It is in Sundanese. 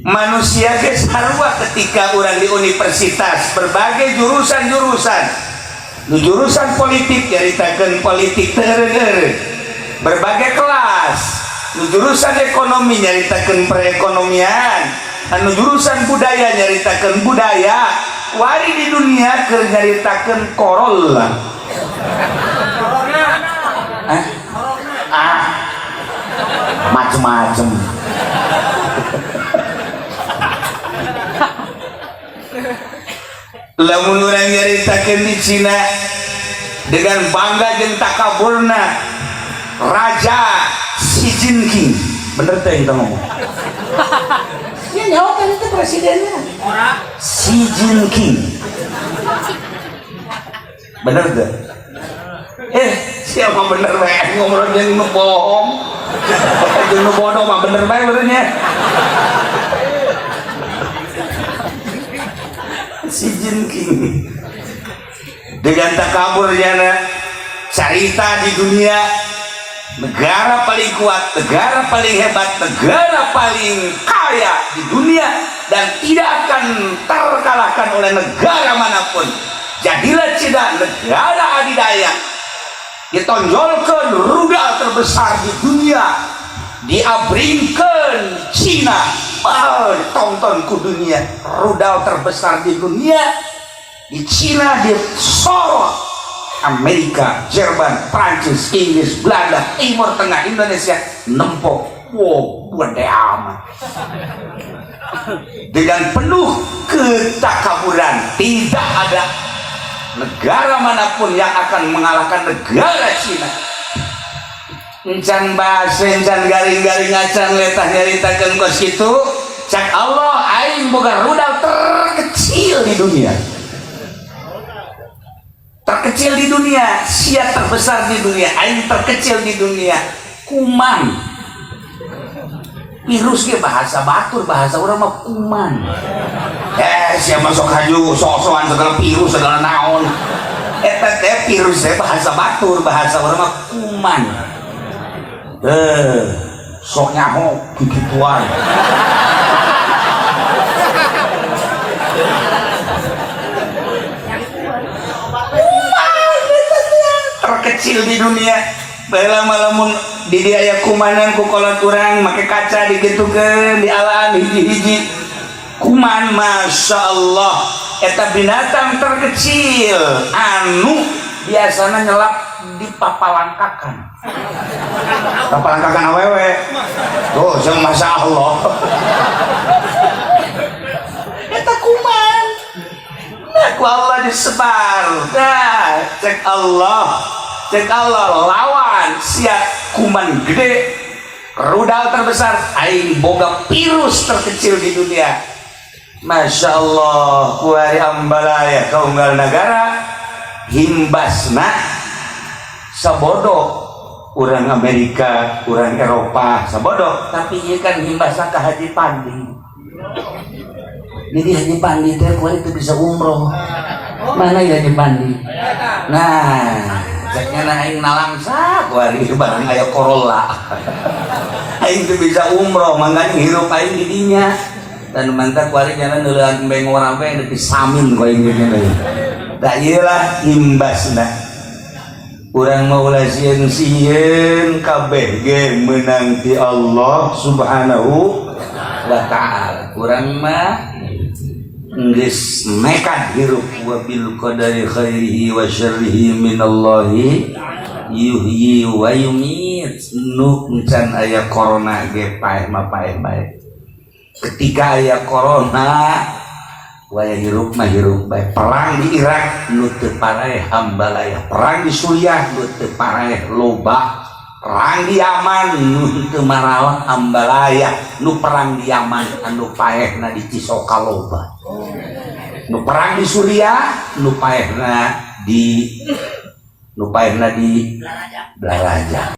Manusia ge sarua ketika urang di universitas berbagai jurusan-jurusan. Nu jurusan politik nyaritakeun politik teu eureun-eureun. Berbagai kelas. Nu jurusan ekonomi nyaritakeun perekonomian. Anu jurusan budaya nyaritakeun budaya. Wari di dunia keur nyaritakeun Corolla. Hah? Ah. Macem-macem. Lamun urang nyaritakeun di Cina dengan bangga jeung takaburna Raja Xi Jinping, bener teh kita ngomong? Ya nyawa kan itu presidennya Xi Jinping, bener teh? Siapa bener bae ngomong jeung nu bohong, jeung nu bodoh mah bener bae benernya. Xi Jinping dengan takaburnya carita di dunia, negara paling kuat, negara paling hebat, negara paling kaya di dunia dan tidak akan terkalahkan oleh negara manapun. Jadilah Cina negara adidaya, ditonjolkan rudal terbesar di dunia, diabringkan Cina, ditonton ku dunia, rudal terbesar di dunia di Cina disorot. Amerika, Jerman, Prancis, Inggris, Belanda, Timur Tengah, Indonesia nempok. Wow, gede amat. Dengan penuh ketakaburan, tidak ada negara manapun yang akan mengalahkan negara Cina. Encan bahasa, encan garing-garing acan letah nyaritakeun kos kitu, cak Allah aing boga rudal terkecil di dunia. Terkecil di dunia, sia terbesar di dunia, aing terkecil di dunia. Kuman. Virus ge bahasa batur, bahasa urang mah kuman. Sia masuk haju sok-sokan segala virus segala naon. Eta teh virus teh bahasa batur, bahasa urang mah kuman. Sok nyaho gigituan. Terkecil di dunia. Baheula mah lamun di dieu aya kumanan ku kolot urang make kaca dikitukeun dialaan hiji-hiji. Kuman, Masya Allah, eta binatang terkecil anu biasana nyelap di papalangkakan. Papalangkakan awewe. Tuh, jeung Masya Allah. Eta kuman. Nah, ku Allah disebar. Nah, cek Allah. Cek Allah lawan sia kuman gede, rudal terbesar, aing boga virus terkecil di dunia. Masya Allah, kuari ambalaya kaunggal negara himbasna sabodo urang Amerika, urang Eropa sabodo, tapi ieu kan himbasna ka Haji Pandi. Jadi Haji Pandi teh kuari teu bisa umroh. Mana ya Haji Pandi? Nah, ceknya aing nalangsa kuari barang aya Corolla. Aing teu bisa umroh, mangga hirup aing di dinya. Dan mantap kuari nyana neuleuan embeng urang teh disamin ku aing geuning. Da ieu lah imbasna. Urang mah ulah sieun-sieun kabeh ge meunang ti Allah Subhanahu wa ta'ala. Urang mah geus nekat hirup wa bil qadari khairihi wa syarrihi minallahi yuhyi wa yumit. Nu encan aya corona ge paeh mah paeh bae. Ketika aya corona waya hirup mah hirup bae. Perang di Irak nu teu paraeh hambalaya, perang di Suriah nu teu paraeh loba, perang di Yaman nu teu marawa hambalaya, nu perang di Yaman anu paehna di Cisoka loba, nu perang di Suriah nu paehna di Balaraja.